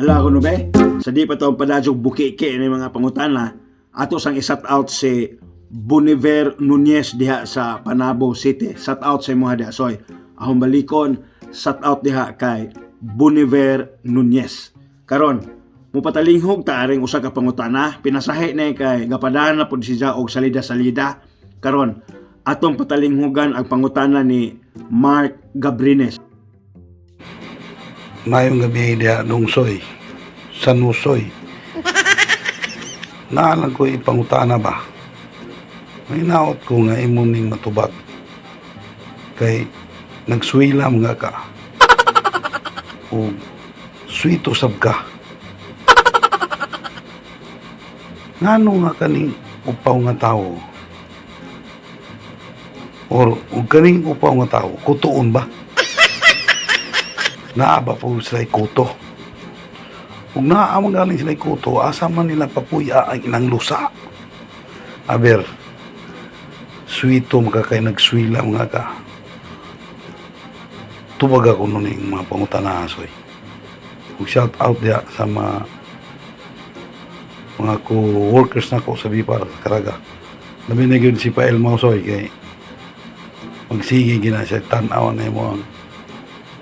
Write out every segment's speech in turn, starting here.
Ala ko no be? Sa di pa to ang padadyog bukiki ni mga pangutana, ato sang i-shout out si Boniver Nunez diha sa Panabo City. Shout out sa imo diha, soy. Ahong balikon, shout out diha kay Boniver Nunez. Karon, mupatalinghog ta aring usa ka pangutana, pinasahi na kay gapadahan na pud siya og salida-salida. Karon, atong patalinghugan ang pangutana ni Mark Gabrines. Mayong gabi diha, Dungsoy. Sa Nusoy. Naalang ko ipangutana ba? May naot ko nga imo ning matubag. Kay nagswilam nga ka. O sweet usab ka. Ngano nga kaning upaw nga tawo? Or ug kaning upaw nga tawo, kutuon ba? Naa ba po sila kuto? Ug naa man galing sila kuto, asa man nila papuya ang ilang lusa? Aber, sweeto maka kay nagswila mga ka. Tubag ako nun yung mga pangutana, soy. Ug shout out diha sa mga co-workers nako sa Bipar, sa Caraga. Labi na gyud si Pael Mausoy kay magsige gina siya tan-aw na imo ang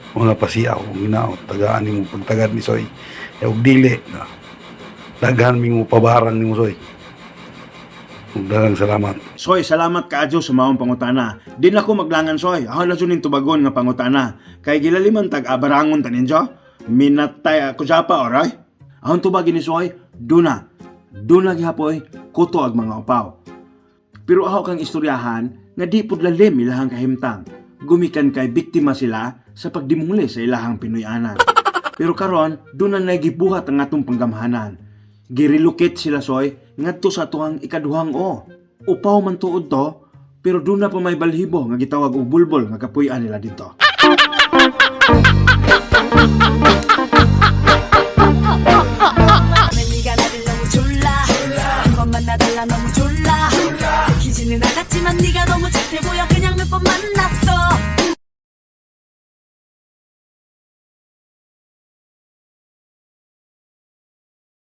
mga pasiaw kung ginaot tagaan nimo pagtagad ni Soy e ug dili na daghan mi mo pabarang nimo, Soy, ug daghang salamat. Soy, salamat kaadyo sa maong pangutana. Di na ko maglangan, soy. Ako na ning tubagon nga pangutana. Kay gilaliman tag abarangon ta ninyo. Minatay ako pa, oray. Ahon tubagin ni Soy, duna. Duna gihapoy, kuto ag mga upaw. Pero ako kang istoryahan nga di pud lalim ilahang kahimtang. Gumikan kay biktima sila sa pagdimuli sa ilahang Pinoy-anan. Pero karon, doon na gibuhat ang atong panggamhanan. Girelocate sila, soy, ngadto sa atuang ikaduhang o. Upaw man tuod to, pero doon na pa may balhibo nga gitawag og bulbol nga kapuy-an nila dito. 네가 나를 너무 졸라 한번 만나달라 너무 졸라 들키지는 않았지만 네가 너무 착해 보여 그냥 몇 번 만났어.